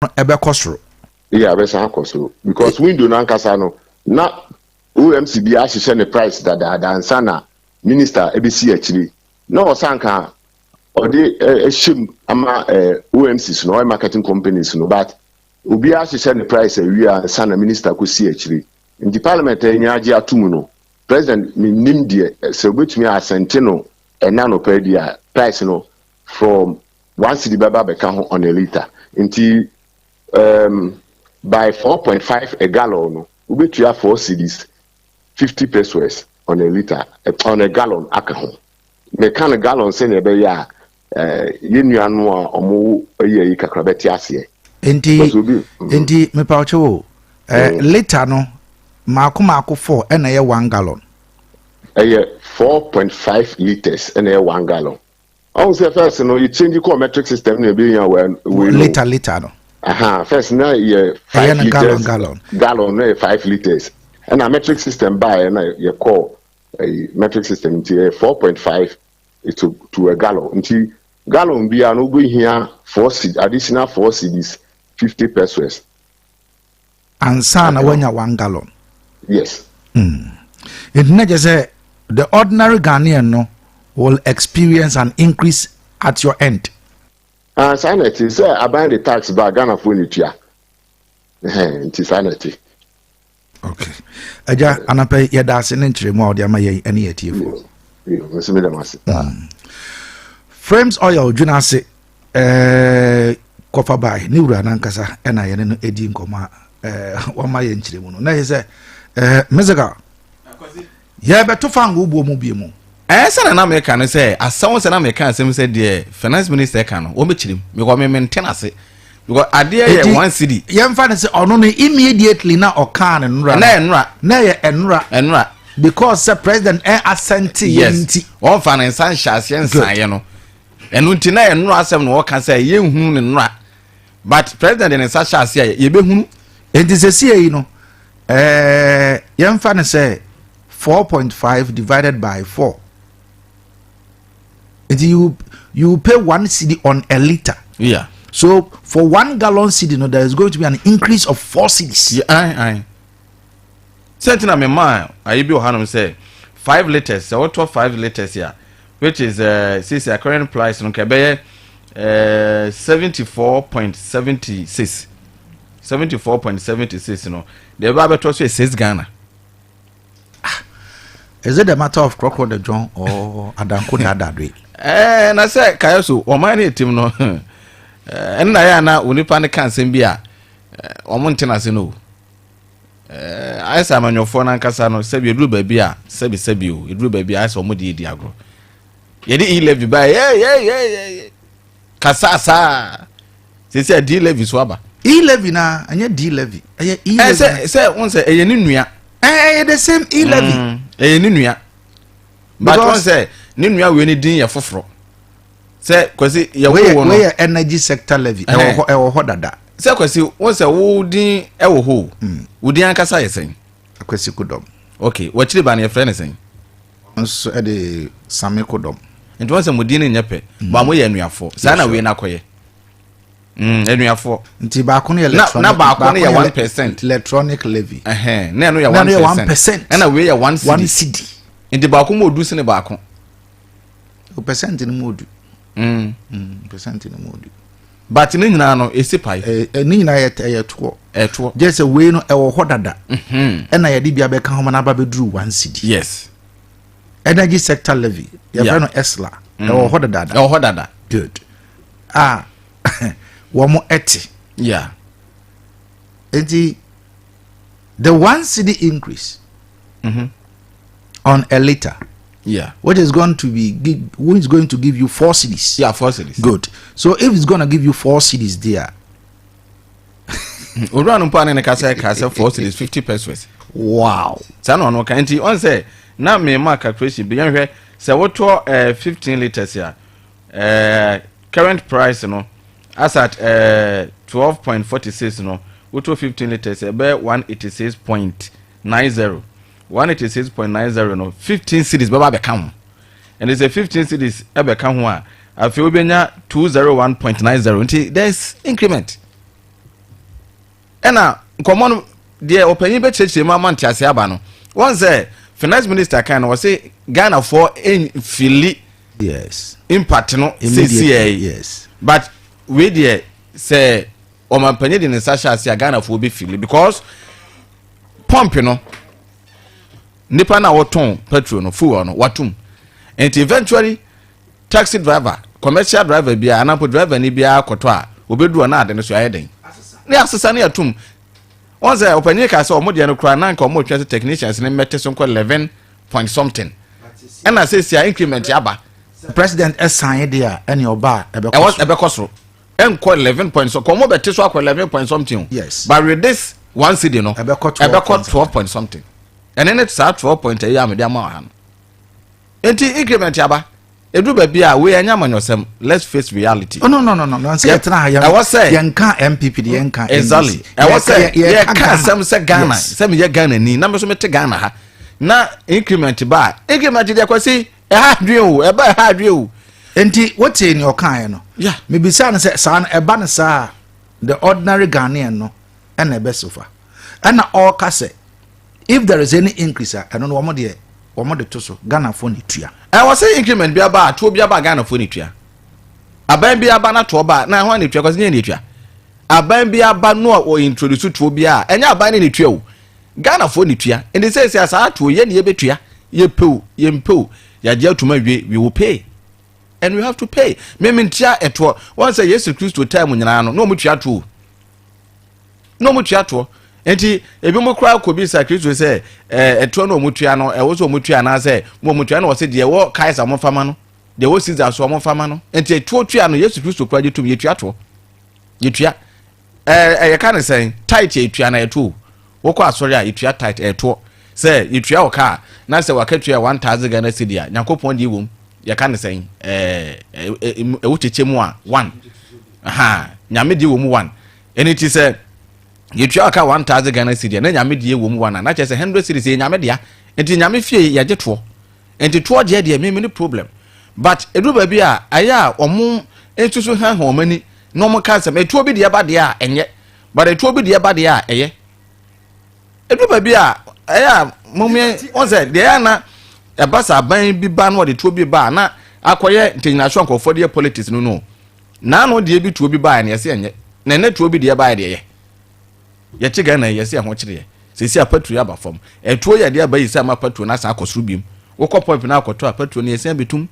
No ɛbɛkɔ soro. Yeah, ɛbɛsan akɔ soro because window no ankasa no na OMC bi ahyehyɛ ne price dadaada ansa na minister ebesi akyire na ɔsan ɔde ɛhyɛ mu ama OMCs no, oil marketing companies no, but obiara ahyehyɛ ne price awie ansa na minister kɔ si akyire. Nti parliament anya agye ato mu no, president nim deɛ sɛ obetumi assent no ɛna nɔpɛ di a, price no from 1 cedi bɛba bɛka ho on a litre. Nti by 4.5 a gallon no, wobɛtua 4 cedis 50 pesewas on a litre, on a gallon aka ho. Meka no gallon sɛnea ɛbɛyɛ a yɛn nuanom a ɔmo ayi ayi kakra bɛte aseɛ. Nti nti mepawkyɛ o, litre no maako maako four ɛna ɛyɛ 1 gallon? Ɛyɛ 4.5 litres ɛna ɛyɛ 1 gallon. Ɔhun sɛ first no yɛ change kɔ metric system na ebi yan wɔ wei no. Litre litre no. Aha, first na yɛ 5 litres. Gallon gallon. Gallon na yɛ 5 litres, ɛna metric system baa yɛ na yɛ kɔ ɛyi metric system, nti yɛ 4.5 to a gallon. Nti gallon biara no wobɛhia four cedi, additional 4 cedis 50 pesewas. Ansa na wanya 1 gallon. Yes. Nti na kyerɛ sɛ the ordinary Ghanaian no will experience an increase at your end. Ah, saa na ɛte sɛ aban de tax ba, Ghanafoɔ ne tua, nti saa na ɛte. Okay, agya, anapa yɛda ase ne nkyerɛmu a wɔde ama yɛn ne yɛ tiefoɔ. Nso mi dɛm ase. Frames Oil dwena ase kɔfa bae ne wura nankasa ɛna yɛne no ɛdi nkɔmmɔ a wama yɛ nkyerɛmu no na yɛ sɛ musical yɛbɛto fango buo mu bie mu. Ɛɛ, sɛ na meka no sɛ asɛm sɛ na meka asɛm sɛ deɛ finance minister ka no, wɔbɛkyerɛ mu because me mente n'ase because adeɛ yɛ 1 cedi. Yɛmfa no sɛ ɔno no immediately na ɔkaa ne nora. Na ɛnora. Na yɛ ɛnora. Ɛnora. Because sɛ president ɛ assent yɛ nti. Ɔmfa ne nsa nhyɛ aseɛ nsaeɛ no, ɛno nti na ɛnora asɛm na wɔka sɛ yɛnhunu ne nora, but president de ne nsa hyɛ aseɛ a, yɛbɛhunu. Nti sɛ sie yi no, yɛmfa no sɛ 4.5 divided by 4, nti you pay 1 cedi on a litre. So for 1 gallon cedi no, there is going to be an increase of 4 cedis. Yeah, aye, aye. Sɛ nti na mema ayi bi wɔ hanom sɛ 5 litres, sɛ wotɔ 5 litres a, which is sisi current price no, nka ɛbɛyɛ 74.76, 74.76 no deɛ, ɛbɛ abɛtɔ so yɛ 6 Ghana. Is it a matter of crocodile john or adanko dadadwe? Ɛɛ, na sɛ kaeɛ so ɔman no etim no, ɛnna yɛ ana onipa no ka nsɛm bi a ɔmo nte n'ase no o. Ayɛ sɛ amanyɔfoɔ no ankasa no, sɛbi eduru baabi a, sɛbi sɛbi o, eduru baabi a, ayɛ sɛ ɔmo de edi agorɔ. Yɛde e-levy ba yɛ yɛ yɛ yɛ kasa saa, sisi a d levy so aba. E-levy na ɛnyɛ d levy, ɛyɛ e-levy. Sɛ n sɛ ɛyɛ ne nua. Ɛyɛ the same e-levy. Ɛyɛ ne nua, but wɔn sɛ ne nua wei ne din yɛ foforɔ sɛ Kwasi yɛ wo wɔ no. Wei yɛ energy sector levy, ɛwɔ hɔ, ɛwɔ hɔ dada. Sɛ Kwasi wɔn sɛ wo din ɛwɔ hɔ o, wo din ankasa yɛ sɛn? Akwasi Kodɔm. Ok, wɔkyerɛ ba no yɛfrɛ ne sɛn? Nso ɛde Same Kodɔm. Nti wɔn sɛ mo din no nyɛ pɛ ba, mo yɛ anuafoɔ saa na wei n'akɔyɛ anuafoɔ. Nti baako no yɛ electronic. Na baako no yɛ 1%. Electronic levy. Ɛhɛn, na ɛno yɛ 1%, ɛna wei yɛ 1 cedi. 1 cedi. Nti baako mu odu sene baako. O percent no mu odu. Percent no mu odu. But ne nyinaa no esi pae. Ɛ ne nyinaa yɛ ɛyɛ toɔ. Ɛtoɔ. Gye sɛ wei no ɛwɔ hɔ dada. Ɛna yɛde bi abɛka ho ma n'aba bɛduru 1 cedi. Energy sector levy yɛfrɛ no ESLA, ɛwɔ hɔ dada. Ɛwɔ hɔ dada. Good, a wɔn ɛte. Nti the 1 cedi increase on a litre, which is going to give you 4 cedis. Yeah, 4 cedis. Good. So if it's going to give you 4 cedis there, Owura no mpo a ne kasa kasa 4 cedis 50 pesewas. Saa na ɔno ka. Nti ɔn sɛ na mmarima calculation bi, yɛnhwɛ sɛ wotɔ 15 litres a, current price no as at 12.46 no, wotɔ 15 litres, ɛbɛyɛ 186.90. 186.90 no, 15 cedis bɛba abɛka ho. Ɛnti sɛ 15 cedis ɛbɛka ho a, afei wobɛnya 201.90. Nti there is increment. Ɛna nkɔmɔ no deɛ, ɔpanyin bɛkyerɛkyerɛ mu ama ntease aba no, wɔn sɛ finance minister kan no, wɔse Ghanafoɔ nfeel impact no immediately. Seesei yi, but wei deɛ, sɛ ɔmampanyin de ne nsa hyɛ ase a, Ghanafoɔ bɛ feel, because pump no, nipa na wɔtɔn petrol no, fuel no, watum. Nti eventually taxi driver, commercial driver biara, anampo driver ni biara kɔtɔ a, obedu ɔna ade no so ayɛ den ne asesa ne atum. Wɔn sɛ ɔpanyin ka sɛ ɔmo deɛ no koraa, nanka ɔmo twɛn sɛ technicians ne mmɛte so nkɔ 11 point something, ɛna sɛsi a increment aba. President ɛsan deɛ a, ɛne ɔba a, ɛbɛkɔ ɛwɔ so. Ɛbɛkɔ soro, ɛnkɔ 11 point so, kɔn mo bɛte so akɔ 11 point something o. But with this 1 cedi no, ɛbɛkɔ 12 ɛbɛkɔ point. 12 point something. Ɛne ne saa 12 point ɛyɛ amede ama wɔ ha no. Nti increment aba, edu baabi a wei ɛnyɛ amanyɔsɛm. Let's face reality. Oh, no, nsɛ yɛtena ha yɛn Ɛwɔ sɛ yɛnka NPP de, yɛnka Exactly. NDC. Ɛwɔ sɛ yɛka Ghana. asɛm sɛ Ghana, sɛ meyɛ Ghana ni na me so mete Ghana ha na increment ba a, increment deɛ, Kwasi, ɛha adwene o, ɛba, ɛha adwene o. Nti wote nea ɔkaeɛ no, mebisa no sɛ saa no ɛba no saa a, the ordinary Ghanaian no ɛna ɛbɛ sofa. Ɛna ɔreka sɛ if there is any increase a, ɛno no wɔn deɛ wɔn de to so, Ghanafoɔ ne tua. Ɛwɔ sɛ increment bi aba a, toɔ bi aba a, Ghanafoɔ ne tua. Aban bi aba na toɔ ba a, na ɛho ne tua? Kwasi, nyɛ ne tua. Aban bi aba no a wɔ introduce toɔ bi a, ɛnyɛ aban ne ne tua o, Ghanafoɔ ne tua. Nti sɛ sɛ saa toɔ yɛ ne yɛbɛtua, yɛpɛ o, yɛmpɛ o, yɛagye atum awie, we will pay and we have to pay. Mímí ntia ɛtoɔ. Wɔn sɛ Yesu Kristo time nyinaa no na wɔn tua toɔ, na wɔn tua toɔ. Nti ebi mo koraa kɔ bi sa Kristo sɛ ɛtoɔ na wɔn tua no, ɛwɔ sɛ wɔn tua anaasɛ mo wɔn tua? Na wɔsɛ deɛ ɛwɔ Kaisa wɔn fama no, deɛ ɛwɔ Caesar so wɔn fama no. Nti ɛtoɔ tua no, Yesu Kristo koraa gye tum yɛtua toɔ, yɛtua. Ɛyɛ ka ne sɛn, tithe yɛtua na ɛtoɔ. Wokɔ asɔre a, yɛtua tithe, ɛtoɔ. Sɛ yɛtua wɔ kaa na sɛ wakatua 1,000 Ghana cedi a, Nyankopɔn deɛ wɔ mu, yɛka ne sɛn, ɛɛ ɛwɔ kyekyɛ mu a, one ha, Nyame deɛ wɔ mu one. Ɛne ti sɛ yɛtua aka 1,000 Ghana cedi a, na Nyame deɛ wɔ mu one a, na kyerɛ sɛ 100 cedis yɛ Nyame dea. Nti Nyame fie yɛgye toɔ. Nti toɔ deɛ mímí ne problem, but edu baabi a, ayɛ a ɔmo nso so hɛn wɔn ani na ɔmo ka nsɛm. Etuo bi deɛ ba deɛ a ɛnyɛ, but etuo bi deɛ ba deɛ a ɛyɛ. Edu baabi a ɛyɛ a mɔmɛ wɔn sɛ deɛ ɛyɛ na ɛba sɛ aban bi ba na ɔde tuo bi ba a, na akɔyɛ ntɛnyinaso nkurɔfoɔ deɛ politics no naano deɛ bi tuo bi ba yɛ na yɛsɛ ɛnyɛ, na ɛnɛ tuo bi deɛ ba yɛ deɛ yɛ yɛkye Ghana yi, yɛsɛ ɛho kyerɛ yɛ. Sɛsi a petrol aba fam, ɛtuo yɛ deɛ aba yi sɛ ama petrol no asan akɔ soro biem. Wokɔ pump no akɔtɔ a, petrol no yɛsan bɛtum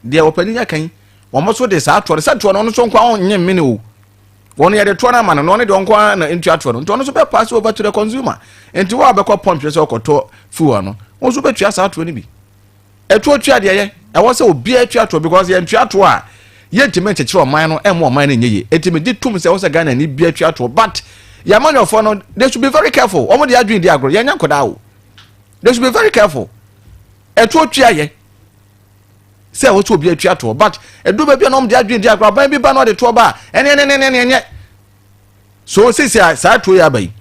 deɛ wɔpanin aka yi. Wɔn nso de saa toɔ no sɛ toɔ no, ɔno nso nkwa ɔnyɛ mmene o. Wɔn yɛde toɔ no ama no na ɔno deɛ ɔnkɔ na ntua toɔ no. Nti ɔno nso bɛ pass over to the consumer. Nti wɔn a bɛkɔ pump sɛ ɔkɔtɔ fuel no, wɔn nso bɛtua saa toɔ no bi. Ɛtoɔ tua deɛ yɛ, ɛwɔ sɛ obiara tua toɔ, because yɛn tua toɔ a, yɛntumi nkyekyere ɔman no, ɛmo ɔman no nyɛ yie. Eti mi gye tum sɛ ɛwɔ sɛ Ghana ni bia tua toɔ, but yɛamanyɔfoɔ no, they should be very careful. Wɔn de adwene di agorɔ. Yɛn nyɛ nkɔdaa o. They should be very careful. Ɛtoɔ tua yɛ sɛ ɛwɔ sɛ obi atua toɔ, but ɛdu baabi a na wɔn de adwene di agorɔ. Aban bi ba na ɔde toɔ ba a, ɛne ɛne ɛne ɛne ɛnyɛ so. Sisi a saa toɔ yi aba yi,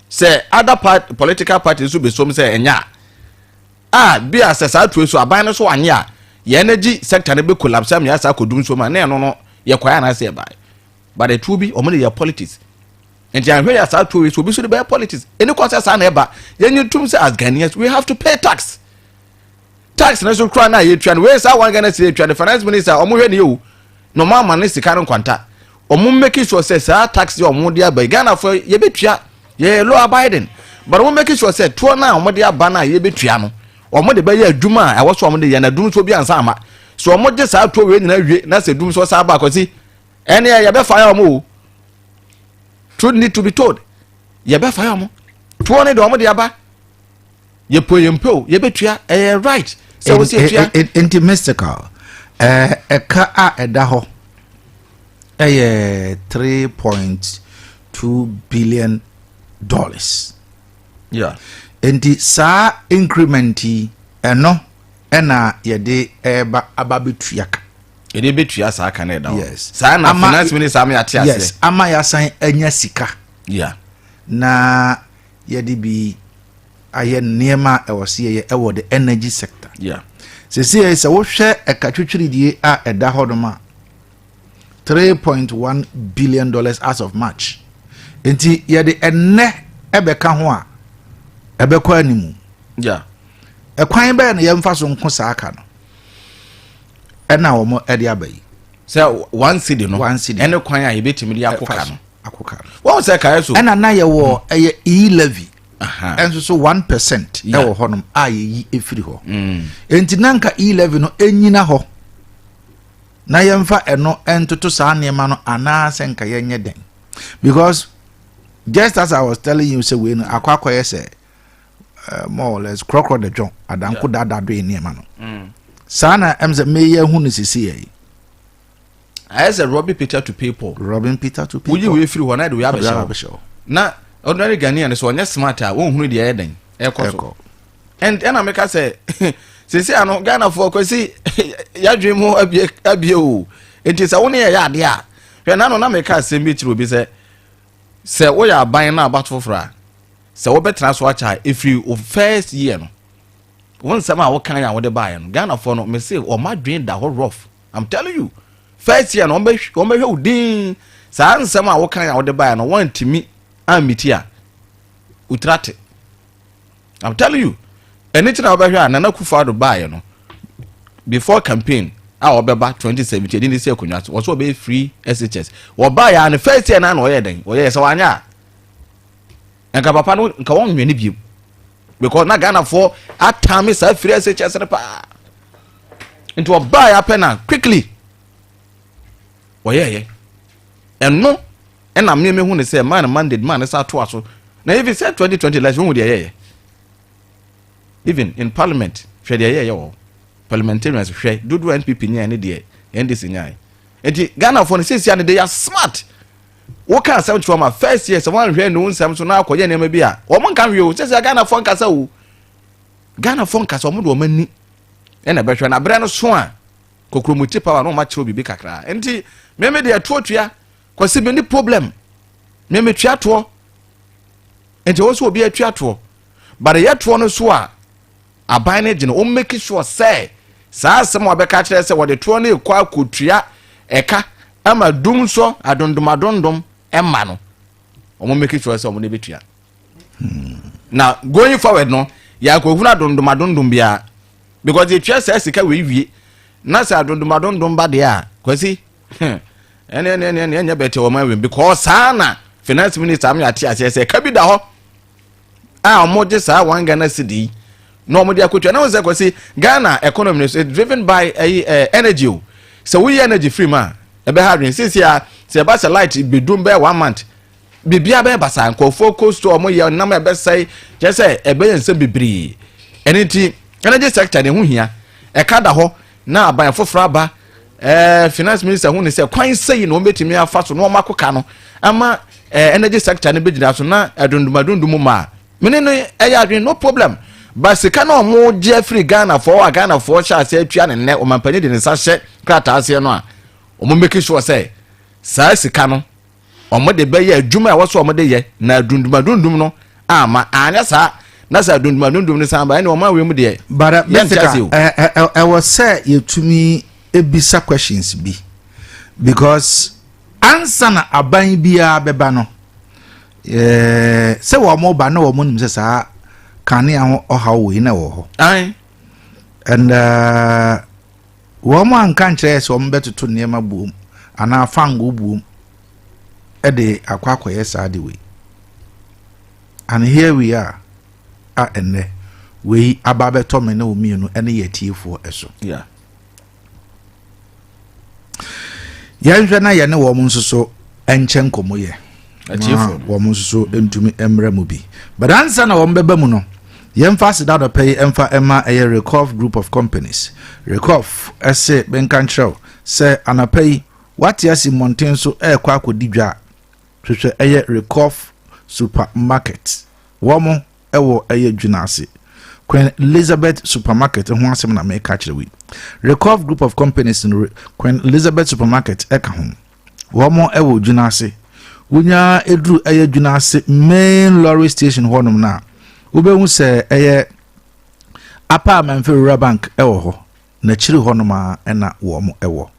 sɛ other part, political party nso bɛ som sɛ ɛnyɛ a bi a, sɛ saa toɔ so aban no so anyɛ a, yɛn energy sector no bɛ collapse ama yɛ asa akɔdum so ma na ɛno no yɛ kwan anaasɛ yɛ baa. But ɛtoɔ bi wɔn de yɛ politics. Nti ahwɛ yɛ saa toɔ yi so, obi so de bɛyɛ politics. Ɛni kɔ sɛ saa na ɛba. Yɛn nyɛ tum sɛ as Ghanaians we have to pay tax. Tax no so kura na yɛtua no, wei saa 1 Ghana cedi yɛtua no, finance minister ɔmo hwɛ ne yɛ o, na ɔmo ama ne sika no nkwanta. Ɔmo make sure sɛ saa tax yɛ ɔmo de aba yi, Ghana fo yɛbɛtua, yɛyɛ law abiding, but ɔmo make sure sɛ toɔ no a ɔmo de aba no a yɛbɛtua no, ɔmo de bɛyɛ adwuma a ɛwɔ so ɔmo de yɛ na dum so bi ansa ama so. Ɔmo gye saa toɔ wei nyinaa wie na sɛ dum so saa ba akɔsi, ɛne yɛbɛfa yɛ ɔmo o. Truth need to be told. Yɛbɛfa yɛ ɔmo toɔ ne deɛ ɔmo de aba, yɛpɔ yɛn mpɛ o, yɛbɛtua. Ɛyɛ right sɛ wɔsi etua. Nti mystical, ɛka a ɛda hɔ ɛyɛ $3.2 billion. Nti saa increment yi, ɛno ɛna yɛde ɛɛba aba bɛtua ka. Yɛde bɛtua saa ka no ɛda hɔ. Yes. Saa na finance minister ama yɛate aseɛ. Yes, ama yɛasan anya sika na yɛde bi ayɛ nneɛma a ɛwɔ se yɛyɛ ɛwɔ the energy sector. Sisi yɛ sɛ wohwɛ ɛka twitwiridie a ɛda hɔ nom a, $3.1 billion as of March. Nti yɛde ɛnnɛ ɛbɛka ho a, ɛbɛkɔ animu. Ɛkwan bɛyɛ na yɛmfa so nko saa ka no, ɛna wɔn ɛde aba yi. Sɛ 1 cedi no. 1 cedi. Ɛne kwan a yɛbɛtumi de akɔ ka ɛfa so no. Akɔ ka no. Wɔn sɛ kae so. Ɛna na yɛwɔ ɛyɛ e-levy ɛnso so 1% ɛwɔ hɔnom a yɛyi efiri hɔ. Nti na nka e-levy no enyina hɔ na yɛmfa ɛno ɛntoto saa nneɛma no, anaasɛ nka yɛnyɛ den, because just as I was telling you sɛ wei no akɔyɛ sɛ more or less korɔkorɔ de dwɔn adanko daadaa do yɛ nneɛma no saa na ɛm sɛ meyɛ hu no sisi yɛ yi. Ayɛ sɛ robbing Peter to pay Paul. Robbing Peter to pay Woyi Paul. Wei firi hɔ na ɛde wei abɛhyɛ hɔ. Abɛhyɛ hɔ. Na ordinary Ghanaian no, sɛ ɔnyɛ smart a, wɔnhunu deɛ ɛyɛ den ɛkɔ so. Ɛkɔ. And ɛna meka sɛ sisi ano Ghanafoɔ, Kwasi, yɛadwene mu abie abie o. Nti sɛ wo ne yɛyɛ adeɛ a, hwɛ nano na meka asɛm bi kyerɛ obi sɛ woyɛ aban na abato foforɔ a, sɛ wobɛtena so akyɛ a, ɛfiri wo first year no, wo nsɛm a wokan a wode baeɛ no, Ghanafoɔ no, mese ɔma adwene da hɔ rough. I'm telling you, first year no, wɔmbɛhwɛ wo din saa nsɛm a wokan a wode baeɛ no, wɔntumi ammiti a wotira te. I'm telling you. Ɛne kyerɛ a wobɛhwɛ a, Nana Akufo-Addo baeɛ no, before campaign a ɔbɛba 2017 ɛde ne si akonnwa so, wɔsɛ ɔbɛyɛ free SHS. Wɔbaeɛ a, ne first year na ɔyɛ dɛn? Ɔyɛ sɛ wanyɛ a, nka papa no nka wɔn nwene bio, because na Ghanafoɔ atame saa free SHS no paa. Nti ɔbaeɛ apɛ na quickly wɔyɛɛyɛ ɛno. Ɛna mmea hu ne sɛ man mandate man ne sa atoa so na even sɛ 2020 election, wohu deɛ ɛyɛyɛ even in parliament. Hwɛ deɛ ɛyɛyɛ wɔ parliamentarians, hwɛ dodoɔ NPP nyae ne deɛ NDC nyae. Nti Ghanafoɔ no seesia no, they are smart. Woka asɛm kyerɛ wɔn a, first year, sɛ wɔanhwɛ ne wo nsɛm so na akɔyɛ nneɛma bi a wɔn nka hwee o. Seesia Ghanafoɔ nkasa o, Ghanafoɔ nkasa. Wɔn de wɔn ani ɛna ɛbɛhwɛ na berɛ no so a kokromoti power na wɔn akyerɛw biribi kakra. Nti mímí deɛ toɔ tua, Kwasi, mi ni problem. Mímí tua toɔ, nti wɔn nso obi atua toɔ, but yɛ toɔ no so a, aban no gyina wɔn make sure sɛ saa asɛm a wɔbɛka kyerɛ sɛ wɔde toɔ no ekɔ akɔtua ɛka ama dum so adondom adondom ɛma no, wɔn make sure sɛ wɔn de bɛtua. Na going forward no, yɛakɔhunu adondom adondom biara, because yɛtua saa sika wei wie na sɛ adondom adondom ba deɛ a, Kwasi, ɛne ɛnyɛ bɛtɛ wɔn awim, because saa na finance minister ami ate aseɛ sɛ ɛka bi da hɔ a wɔn gye saa 1 Ghana cedi yi na wɔn de akɔtua. Na wɔn sɛ, Kwasi, Ghana economy no is driven by ɛyi energy o. Sɛ woyi energy free mu a, ɛbɛha adwene. Sisi a sɛ ɛba sɛ light bedum bɛyɛ one month, biribiara bɛyɛ basaa, nkurɔfoɔ kɔ store, ɔmo yɛ nam ɛbɛsɛe, kyerɛ sɛ ɛbɛyɛ nsɛm bebree. Ɛne nti energy sector ne ho hia. Ɛka da hɔ na aban foforɔ aba, finance minister hu ne sɛ kwan sɛyi na wɔn bɛtumi afa so na wɔn akɔka no ama energy sector no bɛgyina so na adundum mu a mene no ɛyɛ adwene, no problem. Ba sika na wɔn gye afiri Ghanafoɔ a Ghanafoɔ hyɛ ase atua ne nnɛ, ɔmanpanyin de ne nsa hyɛ krataa aseɛ no a, wɔn make sure sɛ saa sika no wɔn de bɛyɛ adwuma a ɛwɔ so wɔn de yɛ na adundum adundum no ama anyɛ saa. Na sɛ adundum adundum no san ba, ɛne wɔn awie mu deɛ. But yɛnte ase o. Ɛwɔ sɛ yɛtumi ebisa questions bi, because ansa na aban biara bɛba no, sɛ wɔn ba na wɔn nim sɛ saa kanea ho ɔhaw wei na ɛwɔ hɔ. And wɔn anka nkyerɛ sɛ wɔn bɛtoto nneɛma buom anaa fango buom ɛde akɔyɛ saa de wei. And here we are a ɛnnɛ wei aba abɛtɔ me ne wo mmienu ɛne yɛ atiefoɔ ɛso. Yɛnhwɛ na yɛne wɔn nso so nkyɛn nkɔmmɔ yɛ Atiefoɔ no. Wɔn nso so ntumi mmerɛ mu bi, but ansa na wɔn bɛba mu no, yɛmfa aseda dɔpɛ yi ɛmfa ɛma ɛyɛ Recof Group of Companies. Recof ɛse menka nkyerɛw sɛ anapa yi wate asi mmɔnten so ɛrekɔ akɔdi dwa a, hwehwɛ ɛyɛ Recof Supermarket. Wɔn ɛwɔ ɛyɛ dwena ase, Queen Elizabeth Supermarket ho asɛm na meka kyerɛ wi. Recof Group of Companies no, Queen Elizabeth Supermarket ɛka ho. Wɔn ɛwɔ dwena ase. Wonya eduru ɛyɛ dwena ase main lorry station hɔnom na wobɛhu sɛ ɛyɛ Apa Amanfe Rural Bank ɛwɔ hɔ. N'akyiri hɔnom a ɛna wɔn ɛwɔ.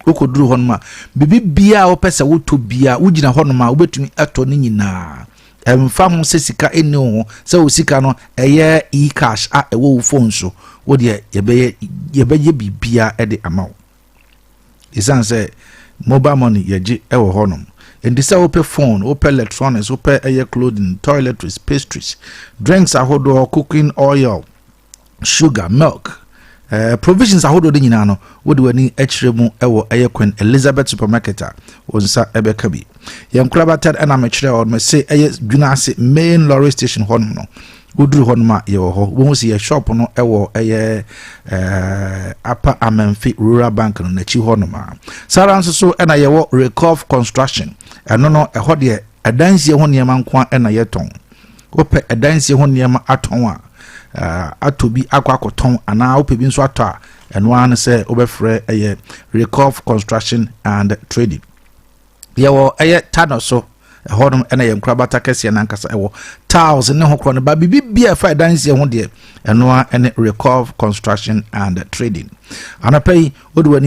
Wokɔduru hɔnom a, biribi biaa wopɛ sɛ wotɔ biaa, wogyina hɔnom a, wobɛtumi atɔ no nyinaa. Ɛmfa ho sɛ sika ɛnni wo ho, sɛ wo sika no ɛyɛ e-cash a ɛwɔ wo phone so, wodeɛ yɛbɛyɛ biribiaa ɛde ama wo, ɛsiane sɛ mobile money yɛgye ɛwɔ hɔnom. Nti sɛ wopɛ phone, wopɛ electronics, wopɛ ɛyɛ clothing, toiletries, pastries, drinks ahodoɔ, cooking oil, sugar, milk, provisions ahodoɔ de nyinaa no, wode w'ani akyerɛ mu ɛwɔ ɛyɛ Queen Elizabeth Supermarket a, wo nsa ɛbɛka bi. Yɛn nkorabata ɛna mekyerɛ ɔ mese ɛyɛ Dwuna main lorry station hɔnom no. Woduru hɔnom a, yɛwɔ hɔ. Wohu sɛ yɛ shop no ɛwɔ ɛyɛ Upper Amenfi Rural Bank no n'akyi hɔnom a. Saa ara nso so ɛna yɛwɔ Recof Construction. Ɛno no, ɛhɔ deɛ, ɛdansie ho nneɛma nko a ɛna yɛtɔn. Wopɛ ɛdansie ho nneɛma atɔn a, atɔ bi akɔ akɔtɔn, anaa wopɛ bi nso atɔ a, ɛno ara ne sɛ wobɛfrɛ ɛyɛ Recof Construction and Trading. Yɛwɔ ɛyɛ Tano so ɛhɔnom, ɛna yɛn nkorabata kɛseɛ nankasa ɛwɔ tiles ne ho korɔ no ba. Biribi bia ɛfa ɛdansie ho deɛ, ɛno a ɛne Recof Construction and Trading. Anɔpɛ yi, wode w'ani